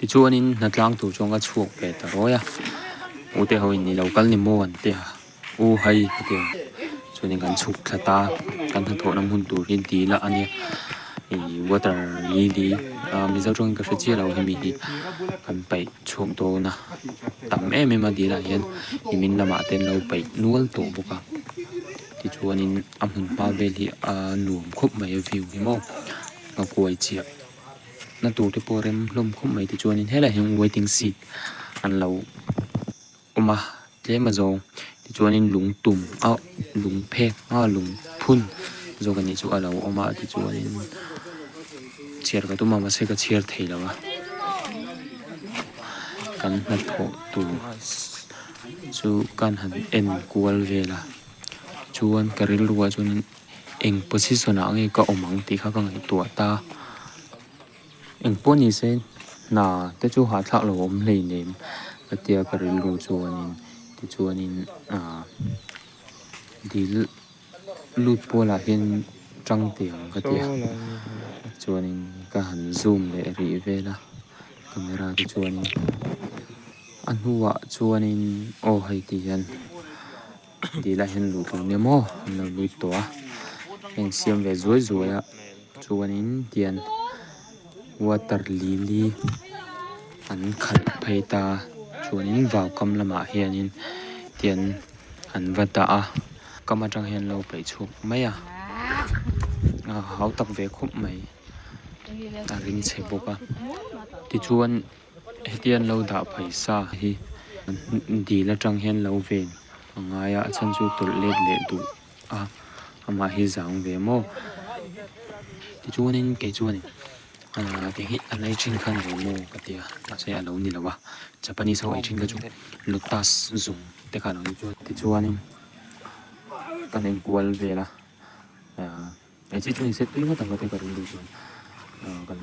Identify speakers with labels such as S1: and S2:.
S1: Tichuanin hnatlang tur chuan ka chhuak ve ta rawi a, u te ho in i lo kal ni maw an ti a, u hei ka ti a, chuanin kan chhuk thla ta a, kan hnathawhna hmun tur hi dil a nia ih water lily ah mizo tawngin ka hre chiah lo hemi hi kan paih chhuak dawn a, tam em em a dil ah hian nimin lamah te an lo paih nual tawh bawk a, tichuanin a hmun hma vel hi a nuam khawp mai a view hi maw a kuai chiah. Na tur te pawh a rem hlawm khawp mai tichuanin helaiah hian waiting seat an lo awm a tlem a zawng tichuanin lung tum ah lung phek a lung phun zawk a nih chu a lo awm a tichuanin chhiar ka tum a mahse ka chhiar thei lo a kan hnathawh tur chu kan han en kual vel a chuan ka rilru ah chuanin. Eng position ah nge ka awm ang tih kha ka ngaihtuah ta. Eng pawh ni se hna te chu hahthlak lo awm hleinem ka tia ka rilru chuanin tichuanin ah dil lut pawlah hian tang teh ang ka tia chuanin ka han zoom leh rih vel a camera te chuanin a hnuah chuanin aw hei ti hian. Dil ah hian luh tur nia maw an lo lut tawh a heng siam ve zuai zuai a chuanin tian water lily an khalh phei ta chuanin vau kam lamah hianin tian an va dah a kam atang hian an lo paih chhuak mai a a hau tak ve khawp mai a ring chhe bawk a tichuan. Heti an lo dah phaisa hi dil atang hian lo ven a ngai a a chhan chu tawlh let leh duh a amah hi zang ve maw tichuanin kei chuanin ahh ti hi an ei thin kha a ni lo maw ka ti a mahse a lo ni lo a Japanese ho ei thin kha chu lotus zung te kha a lo ni chuan tichuanin kan enkual vel a ahh. Hei chu ni se tui ngawt ang ka ti ka rilru chuan kan.